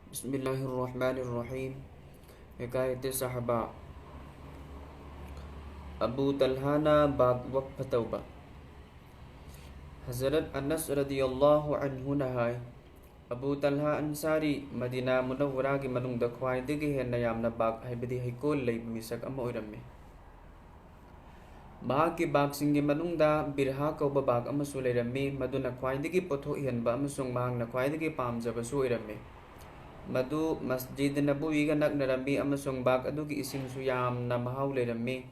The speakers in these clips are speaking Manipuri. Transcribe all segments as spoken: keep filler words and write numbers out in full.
بسم الله الرحمن الرحيم. حكاية الصحابة. ꯑꯕꯨ ꯇꯜꯍꯥꯅ ꯕꯥꯒ ꯋꯛꯐ ꯇꯧꯕ꯫ ꯍꯖꯔꯠ ꯑꯅꯁ ꯔꯗꯤꯌꯜꯂꯥꯍꯨ ꯑꯟꯍꯨꯅ ꯍꯥꯏ, ꯑꯕꯨ ꯇꯜꯍꯥ ꯑꯟꯁꯥꯔꯤ ꯃꯗꯤꯅꯥ ꯃꯨꯅꯧꯋꯔꯥꯒꯤ ꯃꯅꯨꯡꯗ ꯈ꯭ꯋꯥꯏꯗꯒꯤ ꯍꯦꯟꯅ ꯌꯥꯝꯅ ꯕꯥꯒ, ꯍꯥꯏꯕꯗꯤ ꯍꯩꯀꯣꯜ, ꯂꯩꯕ ꯃꯤꯁꯛ ꯑꯃ ꯑꯣꯏꯔꯝꯃꯤ꯫ ꯃꯍꯥꯛꯀꯤ ꯕꯥꯒꯁꯤꯡꯒꯤ ꯃꯅꯨꯡꯗ ꯕꯤꯔꯍꯥ ꯀꯧꯕ ꯕꯥꯒ ꯑꯃꯁꯨ ꯂꯩꯔꯝꯃꯤ, ꯃꯗꯨꯅ ꯈ꯭ꯋꯥꯏꯗꯒꯤ ꯄꯣꯠꯊꯣꯛ ꯍꯦꯟꯕ ꯑꯃꯁꯨꯡ ꯃꯍꯥꯛꯅ ꯈ꯭ꯋꯥꯏꯗꯒꯤ ꯄꯥꯝꯖꯕꯁꯨ ꯑꯣꯏꯔꯝꯃꯤ꯫ ꯃꯗꯨ ꯃꯁꯖꯤꯗ ꯅꯕꯋꯤꯒ ꯅꯛꯅꯔꯝꯃꯤ ꯑꯃꯁꯨꯡ ꯕꯥꯒ ꯑꯗꯨꯒꯤ ꯏꯁꯤꯡꯁꯨ ꯌꯥꯝꯅ ꯃꯍꯥꯎ ꯂꯩꯔꯝꯃꯤ꯫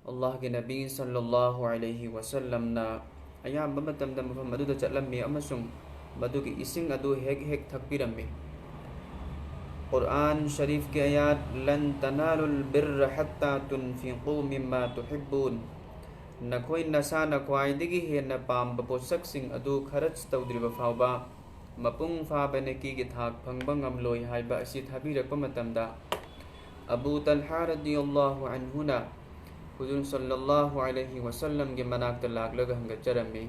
ꯑꯜꯂꯥꯍꯒꯤ ꯅꯕꯤ ꯁꯜꯂꯜꯂꯥꯍꯨ ꯑꯂꯩꯍꯤ ꯋꯁꯜꯂꯝꯅ ꯑꯌꯥꯝꯕ ꯃꯇꯝꯗ ꯃꯐꯝ ꯑꯗꯨꯗ ꯆꯠꯂꯝꯃꯤ ꯑꯃꯁꯨꯡ ꯃꯗꯨꯒꯤ ꯏꯁꯤꯡ ꯑꯗꯨ ꯍꯦꯛ ꯍꯦꯛ ꯊꯛꯄꯤꯔꯝꯃꯤ꯫ ꯀꯨꯔꯑꯥꯟ ꯁꯔꯤꯐꯀꯤ ꯑꯌꯥꯠ, "لن تنالوا البر حتى تنفقوا مما تحبون"꯫ ꯅꯈꯣꯏ ꯅꯁꯥꯅ ꯈ꯭ꯋꯥꯏꯗꯒꯤ ꯍꯦꯟꯅ ꯄꯥꯝꯕ ꯄꯣꯠꯁꯛꯁꯤꯡ ꯑꯗꯨ ꯈꯔꯆ ꯇꯧꯗ꯭ꯔꯤꯕ ꯐꯥꯎꯕ ꯃꯄꯨꯡ ꯐꯥꯕ ꯅꯦꯀꯤꯒꯤ ꯊꯥꯛ ꯐꯪꯕ ꯉꯝꯂꯣꯏ ꯍꯥꯏꯕ ꯑꯁꯤ ꯊꯥꯕꯤꯔꯛꯄ ꯃꯇꯝꯗ, ꯑꯕꯨ ꯇꯜꯍꯥ ꯔꯗꯤꯌꯜꯂꯥꯍꯨ ꯑꯟꯍꯨꯅ ꯍꯨꯖꯨꯔ ꯁꯜꯂꯜꯂꯥꯍꯨ ꯑꯂꯩꯍꯤ ꯋꯁꯜꯂꯝꯒꯤ ꯃꯅꯥꯛꯇ ꯂꯥꯛꯂꯒ ꯍꯪꯒꯠꯆꯔꯝꯃꯤ,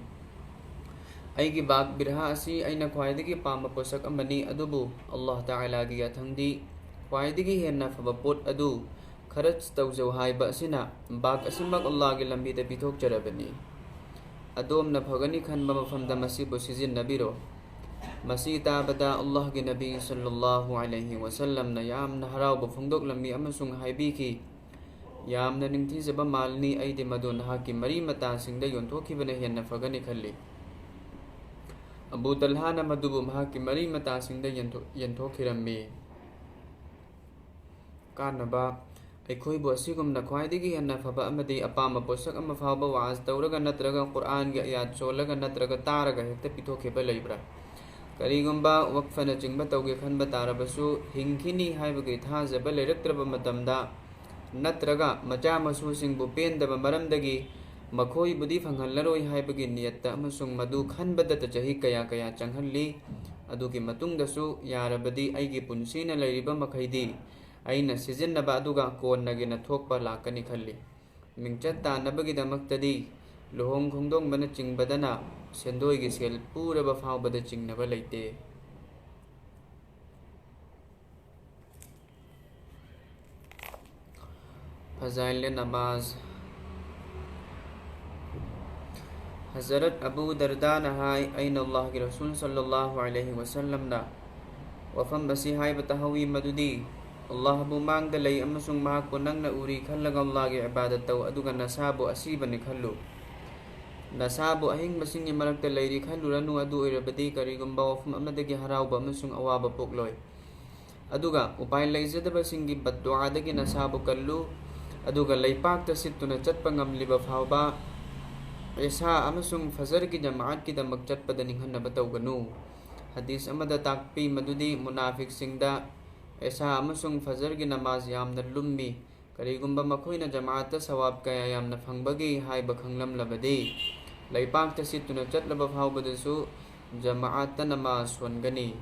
"ꯑꯩꯒꯤ ꯕꯥꯒ ꯕꯤꯔꯍꯥ ꯑꯁꯤ ꯑꯩꯅ ꯈ꯭ꯋꯥꯏꯗꯒꯤ ꯄꯥꯝꯕ ꯄꯣꯠꯁꯛ ꯑꯃꯅꯤ, ꯑꯗꯨꯕꯨ ꯑꯜꯂꯥꯍ ꯇꯥꯂꯥꯒꯤ ꯌꯥꯊꯪꯗꯤ ꯈ꯭ꯋꯥꯏꯗꯒꯤ ꯍꯦꯟꯅ ꯐꯕ ꯄꯣꯠ ꯑꯗꯨ ꯈꯔꯆ ꯇꯧꯖꯧ ꯍꯥꯏꯕ ꯑꯁꯤꯅ ꯕꯥꯒ ꯑꯁꯤꯃꯛ ꯑꯜꯂꯥꯍꯒꯤ ꯂꯝꯕꯤꯗ ꯄꯤꯊꯣꯛꯆꯔꯕꯅꯤ꯫ ꯑꯗꯣꯝꯅ ꯐꯒꯅꯤ ꯈꯟꯕ ꯃꯐꯝꯗ ꯃꯁꯤꯕꯨ ꯁꯤꯖꯤꯟꯅꯕꯤꯔꯣ"꯫ ꯃꯁꯤ ꯇꯥꯕꯗ ꯑꯜꯂꯥꯍꯒꯤ ꯅꯕꯤ ꯁꯜꯂꯜꯂꯥꯍꯨ ꯑꯂꯩꯍꯤ ꯋꯁꯜꯂꯝꯅ ꯌꯥꯝꯅ ꯍꯔꯥꯎꯕ ꯐꯣꯡꯗꯣꯛꯂꯝꯃꯤ ꯑꯃꯁꯨꯡ ꯍꯥꯏꯕꯤꯈꯤ, "ꯌꯥꯝꯅ ꯅꯤꯡꯊꯤꯖꯕ ꯃꯥꯜꯅꯤ, ꯑꯩꯗꯤ ꯃꯗꯨ ꯅꯍꯥꯛꯀꯤ ꯃꯔꯤ ꯃꯇꯥꯁꯤꯡꯗ ꯌꯣꯟꯊꯣꯛꯈꯤꯕꯅ ꯍꯦꯟꯅ ꯐꯒꯅꯤ ꯈꯜꯂꯤ"꯫ ꯑꯕꯨ ꯇꯜꯍꯥꯅ ꯃꯗꯨꯕꯨ ꯃꯍꯥꯛꯀꯤ ꯃꯔꯤ ꯃꯇꯥꯁꯤꯡꯗ ꯌꯦꯟꯊꯣꯛ-, ꯌꯦꯟꯊꯣꯛꯈꯤꯔꯝꯃꯤ꯫ ꯀꯥꯟꯅꯕ: ꯑꯩꯈꯣꯏꯕꯨ ꯑꯁꯤꯒꯨꯝꯅ ꯈ꯭ꯋꯥꯏꯗꯒꯤ ꯍꯦꯟꯅ ꯐꯕ ꯑꯃꯗꯤ ꯑꯄꯥꯝꯕ ꯄꯣꯠꯁꯛ ꯑꯃ ꯐꯥꯎꯕ ꯋꯥꯖ ꯇꯧꯔꯒ ꯅꯠꯇ꯭ꯔꯒ ꯀꯨꯔꯑꯥꯟꯒꯤ ꯑꯌꯥꯠ ꯁꯣꯜꯂꯒ ꯅꯠꯇ꯭ꯔꯒ ꯇꯥꯔꯒ ꯍꯦꯛꯇ ꯄꯤꯊꯣꯛꯈꯤꯕ ꯂꯩꯕ꯭ꯔꯥ? ꯀꯔꯤꯒꯨꯝꯕ ꯋꯛꯐꯅꯆꯤꯡꯕ ꯇꯧꯒꯦ ꯈꯟꯕ ꯇꯥꯔꯕꯁꯨ, ꯍꯤꯡꯈꯤꯅꯤ ꯍꯥꯏꯕꯒꯤ ꯊꯥꯖꯕ ꯂꯩꯔꯛꯇ꯭ꯔꯕ ꯃꯇꯝꯗ, ꯅꯠꯇ꯭ꯔꯒ ꯃꯆꯥ ꯃꯁꯨꯁꯤꯡꯕꯨ ꯄꯦꯟꯗꯕ ꯃꯔꯝꯗꯒꯤ ꯃꯈꯣꯏꯕꯨꯗꯤ ꯐꯪꯍꯜꯂꯔꯣꯏ ꯍꯥꯏꯕꯒꯤ ꯅꯤꯌꯠꯇ ꯑꯃꯁꯨꯡ ꯃꯗꯨ ꯈꯟꯕꯗꯇ ꯆꯍꯤ ꯀꯌꯥ ꯀꯌꯥ ꯆꯪꯍꯜꯂꯤ꯫ ꯑꯗꯨꯒꯤ ꯃꯇꯨꯡꯗꯁꯨ ꯌꯥꯔꯕꯗꯤ ꯑꯩꯒꯤ ꯄꯨꯟꯁꯤꯅ ꯂꯩꯔꯤꯕ ꯃꯈꯩꯗꯤ ꯑꯩꯅ ꯁꯤꯖꯤꯟꯅꯕ ꯑꯗꯨꯒ ꯀꯣꯟꯅꯒꯤꯅ ꯊꯣꯛꯄ ꯂꯥꯛꯀꯅꯤ ꯈꯜꯂꯤ꯫ ꯃꯤꯡꯆꯠ ꯇꯥꯟꯅꯕꯒꯤꯗꯃꯛꯇꯗꯤ ꯂꯨꯍꯣꯡ ꯈꯣꯡꯗꯣꯡꯕꯅꯆꯤꯡꯕꯗꯅ ꯁꯦꯟꯗꯣꯏꯒꯤ ꯁꯦꯜ ꯄꯨꯔꯕ ꯐꯥꯎꯕꯗ ꯆꯤꯡꯅꯕ ꯂꯩꯇꯦ꯫ ꯐꯖꯥꯏꯜ ꯅꯃꯥꯖ꯫ ꯍꯖꯔꯠ ꯑꯕꯨ ꯗꯔꯗꯥꯅ ꯍꯥꯏ, ꯑꯩꯅ ꯑꯜꯂꯥꯍꯒꯤ ꯔꯁꯨꯜ ꯁꯜꯂꯜꯂꯥꯍꯨ ꯑꯂꯩꯍꯤ ꯋꯁꯜꯂꯝꯅ ꯋꯥꯐꯝ ꯑꯁꯤ ꯍꯥꯏꯕ ꯇꯥꯍꯧꯏ, ꯃꯗꯨꯗꯤ, ꯑꯜꯂꯥꯍꯕꯨ ꯃꯥꯡꯗ ꯂꯩ ꯑꯃꯁꯨꯡ ꯃꯍꯥꯛꯄꯨ ꯅꯪꯅ ꯎꯔꯤ ꯈꯜꯂꯒ ꯑꯜꯂꯥꯍꯒꯤ ꯏꯕꯥꯗꯠ ꯇꯧ, ꯑꯗꯨꯒ ꯅꯁꯥꯕꯨ ꯑꯁꯤꯕꯅꯤ ꯈꯜꯂꯨ꯫ ꯅꯁꯥꯕꯨ ꯑꯍꯤꯡꯕꯁꯤꯡꯒꯤ ꯃꯔꯛꯇ ꯂꯩꯔꯤ ꯈꯜꯂꯨꯔꯅꯨ, ꯑꯗꯨ ꯑꯣꯏꯔꯕꯗꯤ ꯀꯔꯤꯒꯨꯝꯕ ꯋꯥꯐꯝ ꯑꯃꯗꯒꯤ ꯍꯔꯥꯎꯕ ꯑꯃꯁꯨꯡ ꯑꯋꯥꯕ ꯄꯣꯛꯂꯣꯏ꯫ ꯑꯗꯨꯒ ꯎꯄꯥꯏ ꯂꯩꯖꯗꯕꯁꯤꯡꯒꯤ ꯕꯗꯗꯨꯑꯥꯗꯒꯤ ꯅꯁꯥꯕꯨ ꯀꯜꯂꯨ, ꯑꯗꯨꯒ ꯂꯩꯄꯥꯛꯇ ꯁꯤꯠꯇꯨꯅ ꯆꯠꯄ ꯉꯝꯂꯤꯕ ꯐꯥꯎꯕ ꯏꯁꯥ ꯑꯃꯁꯨꯡ ꯐꯖꯔꯒꯤ ꯖꯃꯥꯑꯠꯀꯤꯗꯃꯛ ꯆꯠꯄꯗ ꯅꯤꯡꯍꯟꯅꯕ ꯇꯧꯒꯅꯨ꯫ ꯍꯗꯤꯁ ꯑꯃꯗ ꯇꯥꯛꯄꯤ ꯃꯗꯨꯗꯤ ꯃꯨꯅꯥꯐꯤꯛꯁꯤꯡꯗ ꯏꯁꯥ ꯑꯃꯁꯨꯡ ꯐꯖꯔꯒꯤ ꯅꯃꯥꯖ ꯌꯥꯝꯅ ꯂꯨꯝꯃꯤ꯫ ꯀꯔꯤꯒꯨꯝꯕ ꯃꯈꯣꯏꯅ ꯖꯃꯥꯑꯠꯇ ꯁꯋꯥꯕ ꯀꯌꯥ ꯌꯥꯝꯅ ꯐꯪꯕꯒꯦ ꯍꯥꯏꯕ ꯈꯪꯂꯝꯂꯕꯗꯤ, ꯂꯩꯄꯥꯛꯇ ꯁꯤꯠꯇꯨꯅ ꯆꯠꯂꯕ ꯐꯥꯎꯕꯗꯁꯨ ꯖꯃꯥꯑꯠꯇ ꯅꯃꯥꯖ ꯁꯣꯟꯒꯅꯤ꯫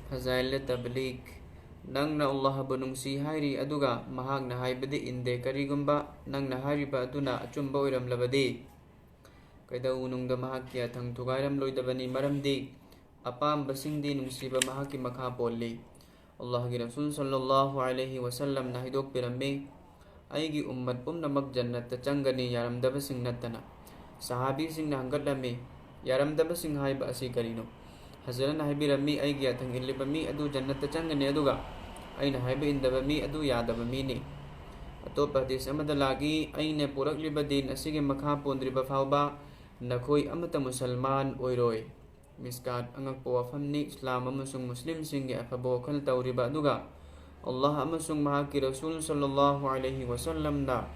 ꯐꯖꯥꯏꯜ ꯇꯕꯂꯤꯒ꯫ ꯅꯪꯅ ꯑꯜꯂꯥꯍꯕꯨ ꯅꯨꯡꯁꯤ ꯍꯥꯏꯔꯤ, ꯑꯗꯨꯒ ꯃꯍꯥꯛꯅ ꯍꯥꯏꯕꯗꯤ ꯏꯟꯗꯦ꯫ ꯀꯔꯤꯒꯨꯝꯕ ꯅꯪꯅ ꯍꯥꯏꯔꯤꯕ ꯑꯗꯨꯅ ꯑꯆꯨꯝꯕ ꯑꯣꯏꯔꯝꯂꯕꯗꯤ, ꯀꯩꯗꯧꯅꯨꯡꯗ ꯃꯍꯥꯛꯀꯤ ꯑꯊꯪ ꯊꯨꯒꯥꯏꯔꯝꯂꯣꯏꯗꯕꯅꯤ, ꯃꯔꯝꯗꯤ ꯑꯄꯥꯝꯕꯁꯤꯡꯗꯤ ꯅꯨꯡꯁꯤꯕ ꯃꯍꯥꯛꯀꯤ ꯃꯈꯥ ꯄꯣꯜꯂꯤ꯫ ꯑꯜꯂꯥꯍꯒꯤ ꯔꯁꯨꯜ ꯁꯜꯂꯜꯂꯥꯍꯨ ꯑꯂꯩꯍꯤ ꯋꯁꯜꯂꯝꯅ ꯍꯥꯏꯗꯣꯛꯄꯤꯔꯝꯃꯤ, "ꯑꯩꯒꯤ ꯎꯝꯃꯠ ꯄꯨꯝꯅꯃꯛ ꯖꯟꯅꯠꯇ ꯆꯪꯒꯅꯤ, ꯌꯥꯔꯝꯗꯕꯁꯤꯡ ꯅꯠꯇꯅ꯫" ꯁꯍꯥꯕꯤꯁꯤꯡꯅ ꯍꯪꯒꯠꯂꯝꯃꯤ, "ꯌꯥꯔꯝꯗꯕꯁꯤꯡ ꯍꯥꯏꯕ ꯑꯁꯤ ꯀꯔꯤꯅꯣ?" ꯍꯖꯔꯠꯅ ꯍꯥꯏꯕꯤꯔꯝꯃꯤ, "ꯑꯩꯒꯤ ꯑꯊꯪ ꯏꯜꯂꯤꯕ ꯃꯤ ꯑꯗꯨ ꯖꯟꯅꯠꯇ ꯆꯪꯒꯅꯤ, ꯑꯗꯨꯒ ꯑꯩꯅ ꯍꯥꯏꯕ ꯏꯟꯗꯕ ꯃꯤ ꯑꯗꯨ ꯌꯥꯗꯕ ꯃꯤꯅꯤ꯫" ꯑꯇꯣꯞꯄ ꯍꯗꯤꯁ ꯑꯃꯗ ꯂꯥꯛꯏ, "ꯑꯩꯅ ꯄꯨꯔꯛꯂꯤꯕ ꯗꯤꯟ ꯑꯁꯤꯒꯤ ꯃꯈꯥ ꯄꯣꯟꯗ꯭ꯔꯤꯕ ꯐꯥꯎꯕ ꯅꯈꯣꯏ ꯑꯃꯠꯇ ꯃꯨꯁꯜꯃꯥꯟ ꯑꯣꯏꯔꯣꯏ꯫" ꯃꯤꯁꯀꯥꯠ꯫ ꯑꯉꯛꯄ ꯋꯥꯐꯝꯅꯤ, ꯏꯁꯂꯥꯝ ꯑꯃꯁꯨꯡ ꯃꯨꯁꯂꯤꯝꯁꯤꯡꯒꯤ ꯑꯐꯕ ꯋꯥꯈꯜ ꯇꯧꯔꯤꯕ ꯑꯗꯨꯒ ꯑꯜꯂꯥꯍ ꯑꯃꯁꯨꯡ ꯃꯍꯥꯛꯀꯤ ꯔꯁꯨꯜ ꯁꯜꯂꯜꯂꯥꯍꯨ ꯑꯂꯩꯍꯤ ꯋꯁꯜꯂꯝꯅ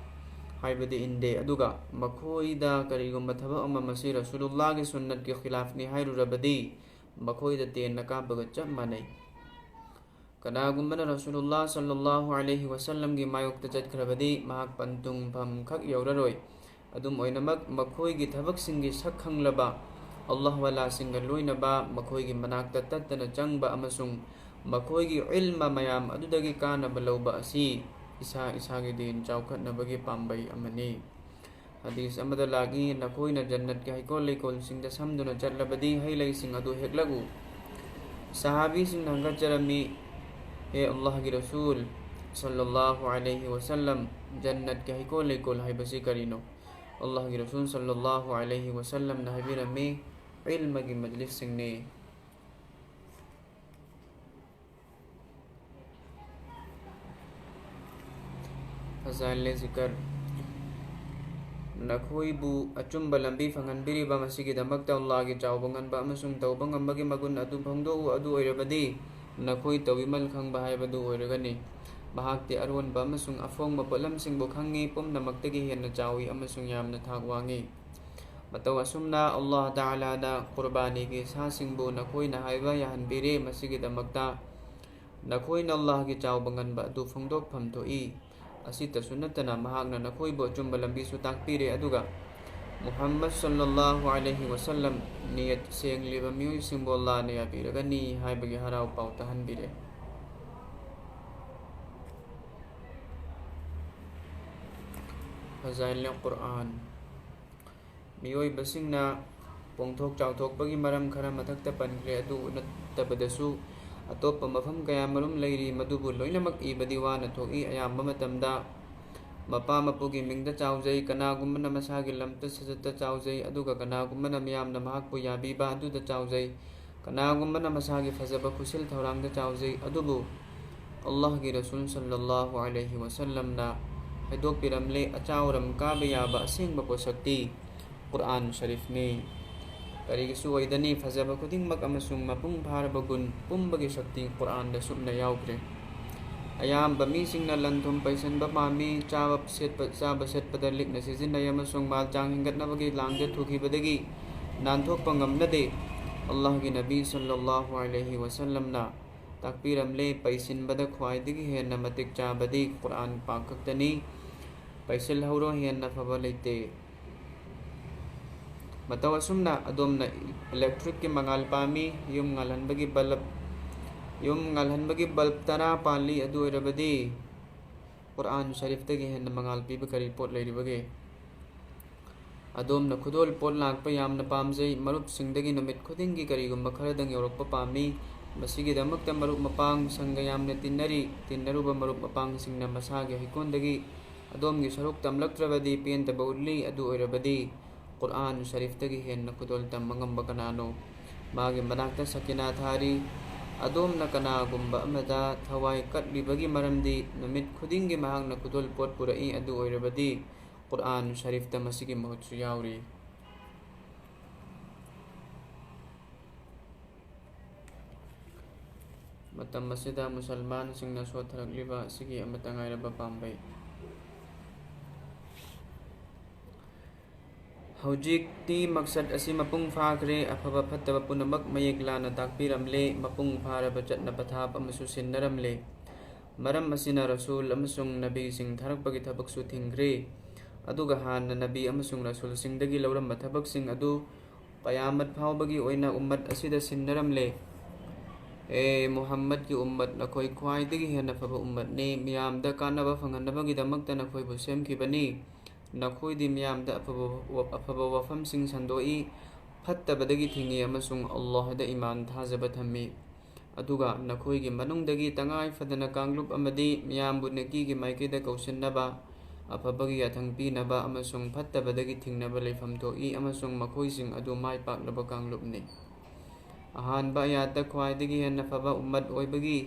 ꯍꯥꯏꯕꯗꯤ ꯏꯟꯗꯦ, ꯑꯗꯨꯒ ꯃꯈꯣꯏꯗ ꯀꯔꯤꯒꯨꯝꯕ ꯊꯕꯛ ꯑꯃ ꯃꯁꯤ ꯔꯁꯨꯂꯨꯜꯂꯥꯍꯒꯤ ꯁꯨꯟꯅꯠꯀꯤ ꯈꯤꯂꯥꯐꯅꯤ ꯍꯥꯏꯔꯨꯔꯕꯗꯤ, ꯃꯈꯣꯏꯗ ꯇꯦꯟꯅ ꯀꯥꯞꯄꯒ ꯆꯞ ꯃꯥꯟꯅꯩ꯫ ꯀꯅꯥꯒꯨꯝꯕꯅ ꯔꯁꯨꯂꯨꯜꯂꯥꯍ ꯁꯜꯂꯜꯂꯥꯍꯨ ꯑꯂꯩꯍꯤ ꯋꯁꯜꯂꯝꯒꯤ ꯃꯥꯌꯣꯛꯇ ꯆꯠꯈ꯭ꯔꯕꯗꯤ, ꯃꯍꯥꯛ ꯄꯟꯊꯨꯡꯐꯝ ꯈꯛ ꯌꯧꯔꯔꯣꯏ꯫ ꯑꯗꯨꯝ ꯑꯣꯏꯅꯃꯛ, ꯃꯈꯣꯏꯒꯤ ꯊꯕꯛꯁꯤꯡꯒꯤ ꯁꯛ ꯈꯪꯂꯕ ꯑꯜꯂꯥꯍ ꯋꯥꯂꯥꯁꯤꯡꯒ ꯂꯣꯏꯅꯕ, ꯃꯈꯣꯏꯒꯤ ꯃꯅꯥꯛꯇ ꯇꯠꯇꯅ ꯆꯪꯕ ꯑꯃꯁꯨꯡ ꯃꯈꯣꯏꯒꯤ ꯏꯜꯃ ꯃꯌꯥꯝ ꯑꯗꯨꯗꯒꯤ ꯀꯥꯟꯅꯕ ꯂꯧꯕ ꯑꯁꯤ ꯏꯁꯥ ꯏꯁꯥꯒꯤ ꯗꯤꯟ ꯆꯥꯎꯈꯠꯅꯕꯒꯤ ꯄꯥꯝꯕꯩ ꯑꯃꯅꯤ꯫ ꯍꯗꯤꯁ ꯑꯃꯗ ꯂꯥꯛꯏ, "ꯅꯈꯣꯏꯅ ꯖꯟꯅꯠꯀꯤ ꯍꯩꯀꯣꯜ ꯂꯩꯀꯣꯜꯁꯤꯡꯗ ꯁꯝꯗꯨꯅ ꯆꯠꯂꯕꯗꯤ, ꯍꯩ ꯂꯩꯁꯤꯡ ꯑꯗꯨ ꯍꯦꯛꯂꯛꯎ, ꯁꯍꯥꯕꯤꯁꯤꯡꯅ ꯍꯪꯒꯠꯆꯔꯝꯃꯤ, "ꯍꯦ ꯑꯜꯂꯥꯍꯒꯤ ꯔꯁꯨꯜ ꯁꯜꯂꯜꯂꯥꯍꯨ ꯑꯂꯩꯍꯤ ꯋꯁꯜꯂꯝ, ꯖꯟꯅꯠꯀꯤ ꯍꯩꯀꯣꯜ ꯂꯩꯀꯣꯜ ꯍꯥꯏꯕꯁꯤ ꯀꯔꯤꯅꯣ?" ꯑꯜꯂꯥꯍꯒꯤ ꯔꯁꯨꯜ ꯁꯜꯂꯜꯂꯥꯍꯨ ꯑꯂꯩꯍꯤ ꯋꯁꯜꯂꯝꯅ ꯍꯥꯏꯕꯤꯔꯝꯃꯤ, "ꯏꯜꯃꯒꯤ ꯃꯖꯂꯤꯁꯁꯤꯡꯅꯤ"꯫ ꯐꯖꯥꯏꯜ ꯖꯤꯀꯔ꯫ ꯅꯈꯣꯏꯕꯨ ꯑꯆꯨꯝꯕ ꯂꯝꯕꯤ ꯐꯪꯍꯟꯕꯤꯔꯤꯕ ꯃꯁꯤꯒꯤꯗꯃꯛꯇ ꯑꯜꯂꯥꯍꯒꯤ ꯆꯥꯎꯕ ꯉꯟꯕ ꯑꯃꯁꯨꯡ ꯇꯧꯕ ꯉꯝꯕꯒꯤ ꯃꯒꯨꯟ ꯑꯗꯨ ꯐꯣꯡꯗꯣꯛꯎ, ꯑꯗꯨ ꯑꯣꯏꯔꯕꯗꯤ ꯅꯈꯣꯏ ꯇꯧꯕꯤꯃꯜ ꯈꯪꯕ ꯍꯥꯏꯕꯗꯨ ꯑꯣꯏꯔꯒꯅꯤ꯫ ꯃꯍꯥꯛꯇꯤ ꯑꯔꯣꯟꯕ ꯑꯃꯁꯨꯡ ꯑꯐꯣꯡꯕ ꯄꯣꯠꯂꯝꯁꯤꯡꯕꯨ ꯈꯪꯉꯤ, ꯄꯨꯝꯅꯃꯛꯇꯒꯤ ꯍꯦꯟꯅ ꯆꯥꯎꯏ ꯑꯃꯁꯨꯡ ꯌꯥꯝꯅ ꯊꯥꯛ ꯋꯥꯡꯉꯤ꯫ ꯃꯇꯧ ꯑꯁꯨꯝꯅ ꯑꯜꯂꯥꯍ ꯇꯥꯂꯥꯅ ꯀꯨꯔꯕꯥꯅꯤꯒꯤ ꯁꯥꯁꯤꯡꯕꯨ ꯅꯈꯣꯏꯅ ꯍꯥꯏꯕ ꯌꯥꯍꯟꯕꯤꯔꯦ꯫ ꯃꯁꯤꯒꯤꯗꯃꯛꯇ ꯅꯈꯣꯏꯅ ꯑꯜꯂꯥꯍꯒꯤ ꯆꯥꯎꯕ ꯉꯟꯕ ꯑꯗꯨ ꯐꯣꯡꯗꯣꯛꯐꯝ ꯊꯣꯛꯏ꯫ ꯑꯁꯤꯇꯁꯨ ꯅꯠꯇꯅ, ꯃꯍꯥꯛꯅ ꯅꯈꯣꯏꯕꯨ ꯑꯆꯨꯝꯕ ꯂꯝꯕꯤꯁꯨ ꯇꯥꯛꯄꯤꯔꯦ, ꯑꯗꯨꯒ ꯃꯨꯍꯝꯃꯗ ꯁꯜꯂꯜꯂꯥꯍꯨ ꯑꯂꯩꯍꯤ ꯋꯁꯜꯂꯝ ꯅꯤꯌꯠ ꯁꯦꯡꯂꯤꯕ ꯃꯤꯑꯣꯏꯁꯤꯡꯕꯨ ꯑꯜꯂꯥꯍꯅ ꯌꯥꯕꯤꯔꯒꯅꯤ ꯍꯥꯏꯕꯒꯤ ꯍꯔꯥꯎ ꯄꯥꯎ ꯇꯥꯍꯟꯕꯤꯔꯦ꯫ ꯐꯖꯥꯏꯜ ꯀꯨꯔꯑꯥꯟ꯫ ꯃꯤꯑꯣꯏꯕꯁꯤꯡꯅ ꯄꯣꯡꯊꯣꯛ ꯆꯥꯎꯊꯣꯛꯄꯒꯤ ꯃꯔꯝ ꯈꯔ ꯃꯊꯛꯇ ꯄꯟꯈ꯭ꯔꯦ꯫ ꯑꯗꯨ ꯅꯠꯇꯕꯗꯁꯨ ꯑꯇꯣꯞꯄ ꯃꯐꯝ ꯀꯌꯥꯃꯔꯨꯝ ꯂꯩꯔꯤ, ꯃꯗꯨꯕꯨ ꯂꯣꯏꯅꯃꯛ ꯏꯕꯗꯤ ꯋꯥꯅ ꯊꯣꯛꯏ꯫ ꯑꯌꯥꯝꯕ ꯃꯇꯝꯗ ꯃꯄꯥ ꯃꯄꯨꯒꯤ ꯃꯤꯡꯗ ꯆꯥꯎꯖꯩ, ꯀꯅꯥꯒꯨꯝꯕꯅ ꯃꯁꯥꯒꯤ ꯂꯝꯆꯠ ꯁꯥꯖꯠꯇ ꯆꯥꯎꯖꯩ, ꯑꯗꯨꯒ ꯀꯅꯥꯒꯨꯝꯕꯅ ꯃꯤꯌꯥꯝꯅ ꯃꯍꯥꯛꯄꯨ ꯌꯥꯕꯤꯕ ꯑꯗꯨꯗ ꯆꯥꯎꯖꯩ꯫ ꯀꯅꯥꯒꯨꯝꯕꯅ ꯃꯁꯥꯒꯤ ꯐꯖꯕ ꯈꯨꯠꯁꯦꯜ ꯊꯧꯔꯥꯡꯗ ꯆꯥꯎꯖꯩ, ꯑꯗꯨꯕꯨ ꯑꯜꯂꯥꯍꯒꯤ ꯔꯁꯨꯜ ꯁꯜꯂꯜꯂꯥꯍꯨ ꯑꯂꯩꯍꯤ ꯋꯁꯜꯂꯝꯅ ꯍꯥꯏꯗꯣꯛꯄꯤꯔꯝꯂꯦ, ꯑꯆꯥꯎꯔꯝ ꯀꯥꯕ ꯌꯥꯕ ꯑꯁꯦꯡꯕ ꯄꯣꯠꯁꯛꯇꯤ ꯀꯨꯔꯑꯥꯟ ꯁꯔꯤꯐꯅꯤ꯫ ꯀꯔꯤꯒꯤꯁꯨ ꯑꯣꯏꯗꯅꯤ, ꯐꯖꯕ ꯈꯨꯗꯤꯡꯃꯛ ꯑꯃꯁꯨꯡ ꯃꯄꯨꯡ ꯐꯥꯔꯕ ꯒꯨꯟ ꯄꯨꯝꯕꯒꯤ ꯁꯛꯇꯤ ꯀꯨꯔꯑꯥꯟꯗ ꯁꯨꯞꯅ ꯌꯥꯎꯈ꯭ꯔꯦ꯫ ꯑꯌꯥꯝꯕ ꯃꯤꯁꯤꯡꯅ ꯂꯟ ꯊꯨꯝ ꯄꯩꯁꯤꯟꯕ ꯄꯥꯝꯃꯤ, ꯆꯥꯕ ꯁꯦꯠꯄ, ꯆꯥꯕ ꯁꯦꯠꯄꯗ ꯂꯤꯛꯅ ꯁꯤꯖꯤꯟꯅꯩ ꯑꯃꯁꯨꯡ ꯃꯥꯜ ꯆꯥꯡ ꯍꯦꯟꯒꯠꯅꯕꯒꯤ ꯂꯥꯡꯗ ꯊꯨꯈꯤꯕꯗꯒꯤ ꯅꯥꯟꯊꯣꯛꯄ ꯉꯝꯅꯗꯦ꯫ ꯑꯜꯂꯥꯍꯒꯤ ꯅꯕꯤ ꯁꯜꯂꯜꯂꯥꯍꯨ ꯑꯂꯩꯍꯤ ꯋꯁꯜꯂꯝꯅ ꯇꯥꯛꯄꯤꯔꯝꯂꯦ, ꯄꯩꯁꯤꯟꯕꯗ ꯈ꯭ꯋꯥꯏꯗꯒꯤ ꯍꯦꯟꯅ ꯃꯇꯤꯛ ꯆꯥꯕꯗꯤ ꯀꯨꯔꯑꯥꯟ ꯄꯥꯛ ꯈꯛꯇꯅꯤ꯫ ꯄꯩꯁꯤꯜꯍꯧꯔꯣ, ꯍꯦꯟꯅ ꯐꯕ ꯂꯩꯇꯦ꯫ ꯃꯇꯧ ꯑꯁꯨꯝꯅ ꯑꯗꯣꯝꯅ ꯏꯂꯦꯛꯇ꯭ꯔꯤꯛꯀꯤ ꯃꯉꯥꯜ ꯄꯥꯝꯃꯤ, ꯌꯨꯝ ꯉꯥꯜꯍꯟꯕꯒꯤ ꯕꯜꯕ, ꯌꯨꯝ ꯉꯥꯜꯍꯟꯕꯒꯤ ꯕꯜꯕ ꯇꯔꯥ ꯄꯥꯜꯂꯤ, ꯑꯗꯨ ꯑꯣꯏꯔꯕꯗꯤ ꯀꯨꯔꯑꯥꯟ ꯁꯔꯤꯐꯇꯒꯤ ꯍꯦꯟꯅ ꯃꯉꯥꯜ ꯄꯤꯕ ꯀꯔꯤ ꯄꯣꯠ ꯂꯩꯔꯤꯕꯒꯦ? ꯑꯗꯣꯝꯅ ꯈꯨꯗꯣꯜ ꯄꯣꯠ ꯂꯥꯛꯄ ꯌꯥꯝꯅ ꯄꯥꯝꯖꯩ, ꯃꯔꯨꯞꯁꯤꯡꯗꯒꯤ ꯅꯨꯃꯤꯠ ꯈꯨꯗꯤꯡꯒꯤ ꯀꯔꯤꯒꯨꯝꯕ ꯈꯔꯗꯪ ꯌꯧꯔꯛꯄ ꯄꯥꯝꯃꯤ, ꯃꯁꯤꯒꯤꯗꯃꯛꯇ ꯃꯔꯨꯞ ꯃꯄꯥꯡ ꯁꯪꯒ ꯌꯥꯝꯅ ꯇꯤꯟꯅꯔꯤ꯫ ꯇꯤꯟꯅꯔꯨꯕ ꯃꯔꯨꯞ ꯃꯄꯥꯡꯁꯤꯡꯅ ꯃꯁꯥꯒꯤ ꯍꯩꯀꯣꯟꯗꯒꯤ ꯑꯗꯣꯝꯒꯤ ꯁꯔꯨꯛ ꯇꯝꯂꯛꯇ꯭ꯔꯕꯗꯤ ꯄꯦꯟꯗꯕ ꯎꯠꯂꯤ꯫ ꯑꯗꯨ ꯑꯣꯏꯔꯕꯗꯤ ꯀꯨꯔꯑꯥꯟ ꯁꯔꯤꯐꯇꯒꯤ ꯍꯦꯟꯅ ꯈꯨꯗꯣꯜ ꯇꯝꯕ ꯉꯝꯕ ꯀꯅꯥꯅꯣ? ꯃꯥꯒꯤ ꯃꯅꯥꯛꯇ ꯁꯀꯤꯅꯥ ꯊꯥꯔꯤ꯫ ꯑꯗꯣꯝꯅ ꯀꯅꯥꯒꯨꯝꯕ ꯑꯃꯗ ꯊꯋꯥꯏ ꯀꯠꯂꯤꯕꯒꯤ ꯃꯔꯝꯗꯤ ꯅꯨꯃꯤꯠ ꯈꯨꯗꯤꯡꯒꯤ ꯃꯍꯥꯛꯅ ꯈꯨꯗꯣꯜ ꯄꯣꯠ ꯄꯨꯔꯛꯏ꯫ ꯑꯗꯨ ꯑꯣꯏꯔꯕꯗꯤ ꯀꯨꯔꯑꯥꯟ ꯁꯔꯤꯐꯇ ꯃꯁꯤꯒꯤ ꯃꯍꯨꯠꯁꯨ ꯌꯥꯎꯔꯤ꯫ ꯃꯇꯝ ꯑꯁꯤꯗ ꯃꯨꯁꯜꯃꯥꯟꯁꯤꯡꯅ ꯁꯣꯠꯊꯔꯛꯂꯤꯕ ꯑꯁꯤꯒꯤ ꯑꯃꯠꯇ ꯉꯥꯏꯔꯕ ꯄꯥꯝꯕꯩ꯫ ꯍꯧꯖꯤꯛꯇꯤ ꯃꯛꯁꯠ ꯑꯁꯤ ꯃꯄꯨꯡ ꯐꯥꯈ꯭ꯔꯦ꯫ ꯑꯐꯕ ꯐꯠꯇꯕ ꯄꯨꯝꯅꯃꯛ ꯃꯌꯦꯛ ꯂꯥꯅ ꯇꯥꯛꯄꯤꯔꯝꯂꯦ꯫ ꯃꯄꯨꯡ ꯐꯥꯔꯕ ꯆꯠꯅ ꯄꯊꯥꯞ ꯑꯃꯁꯨ ꯁꯤꯟꯅꯔꯝꯂꯦ꯫ ꯃꯔꯝ ꯑꯁꯤꯅ ꯔꯁꯨꯜ ꯑꯃꯁꯨꯡ ꯅꯕꯤꯁꯤꯡ ꯊꯥꯔꯛꯄꯒꯤ ꯊꯕꯛꯁꯨ ꯊꯤꯡꯈ꯭ꯔꯦ꯫ ꯑꯗꯨꯒ ꯍꯥꯟꯅ ꯅꯕꯤ ꯑꯃꯁꯨꯡ ꯔꯁꯨꯜꯁꯤꯡꯗꯒꯤ ꯂꯧꯔꯝꯕ ꯊꯕꯛꯁꯤꯡ ꯑꯗꯨ ꯀꯌꯥꯃꯠ ꯐꯥꯎꯕꯒꯤ ꯑꯣꯏꯅ ꯎꯝꯃꯠ ꯑꯁꯤꯗ ꯁꯤꯟꯅꯔꯝꯂꯦ꯫ ꯑꯦ ꯃꯨꯍꯝꯃꯗꯀꯤ ꯎꯝꯃꯠ, ꯅꯈꯣꯏ ꯈ꯭ꯋꯥꯏꯗꯒꯤ ꯍꯦꯟꯅ ꯐꯕ ꯎꯝꯃꯠꯅꯤ꯫ ꯃꯤꯌꯥꯝꯗ ꯀꯥꯟꯅꯕ ꯐꯪꯍꯟꯅꯕꯒꯤꯗꯃꯛꯇ ꯅꯈꯣꯏꯕꯨ ꯁꯦꯝꯈꯤꯕꯅꯤ꯫ ꯅꯈꯣꯏꯗꯤ ꯃꯤꯌꯥꯝꯗ ꯑꯐꯕ, ꯑꯐꯕ ꯋꯥꯐꯝꯁꯤꯡ ꯁꯟꯗꯣꯛꯏ, ꯐꯠꯇꯕꯗꯒꯤ ꯊꯤꯡꯏ ꯑꯃꯁꯨꯡ ꯑꯜꯂꯥꯍꯗ ꯏꯃꯥꯟ ꯊꯥꯖꯕ ꯊꯝꯃꯤ꯫ ꯑꯗꯨꯒ ꯅꯈꯣꯏꯒꯤ ꯃꯅꯨꯡꯗꯒꯤ ꯇꯉꯥꯏ ꯐꯗꯅ ꯀꯥꯡꯂꯨꯞ ꯑꯃꯗꯤ ꯃꯤꯌꯥꯝꯕꯨ ꯅꯦꯀꯤꯒꯤ ꯃꯥꯏꯀꯩꯗ ꯀꯧꯁꯤꯟꯅꯕ, ꯑꯐꯕꯒꯤ ꯌꯥꯊꯪ ꯄꯤꯅꯕ ꯑꯃꯁꯨꯡ ꯐꯠꯇꯕꯗꯒꯤ ꯊꯤꯡꯅꯕ ꯂꯩꯐꯝ ꯊꯣꯛꯏ, ꯑꯃꯁꯨꯡ ꯃꯈꯣꯏꯁꯤꯡ ꯑꯗꯨ ꯃꯥꯏ ꯄꯥꯛꯂꯕ ꯀꯥꯡꯂꯨꯞꯅꯤ꯫ ꯑꯍꯥꯟꯕ ꯑꯌꯥꯠꯇ ꯈ꯭ꯋꯥꯏꯗꯒꯤ ꯍꯦꯟꯅ ꯐꯕ ꯎꯝꯃꯠ ꯑꯣꯏꯕꯒꯤ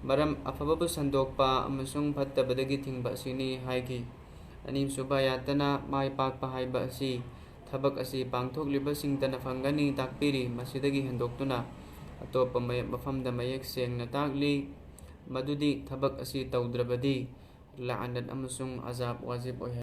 ꯃꯔꯝ ꯑꯐꯕꯕꯨ ꯁꯟꯗꯣꯛꯄ ꯑꯃꯁꯨꯡ ꯐꯠꯇꯕꯗꯒꯤ ꯊꯤꯡꯕ ꯑꯁꯤꯅꯤ ꯍꯥꯏꯈꯤ꯫ ꯑꯅꯤꯁꯨꯕ ꯑꯌꯥꯠꯇꯅ ꯃꯥꯏ ꯄꯥꯛꯄ ꯍꯥꯏꯕ ꯑꯁꯤ ꯊꯕꯛ ꯑꯁꯤ ꯄꯥꯡꯊꯣꯛꯂꯤꯕꯁꯤꯡꯇꯅ ꯐꯪꯒꯅꯤ ꯇꯥꯛꯄꯤꯔꯤ꯫ ꯃꯁꯤꯗꯒꯤ ꯍꯦꯟꯗꯣꯛꯇꯨꯅ ꯑꯇꯣꯞꯄ ꯃꯌꯦꯛ ꯃꯐꯝꯗ ꯃꯌꯦꯛ ꯁꯦꯡꯅ ꯇꯥꯛꯂꯤ, ꯃꯗꯨꯗꯤ ꯊꯕꯛ ꯑꯁꯤ ꯇꯧꯗ꯭ꯔꯕꯗꯤ ꯂꯥꯅꯠ ꯑꯃꯁꯨꯡ ꯑꯖꯥꯕ ꯋꯥꯖꯤꯕ ꯑꯣꯏꯍꯜꯂꯤ꯫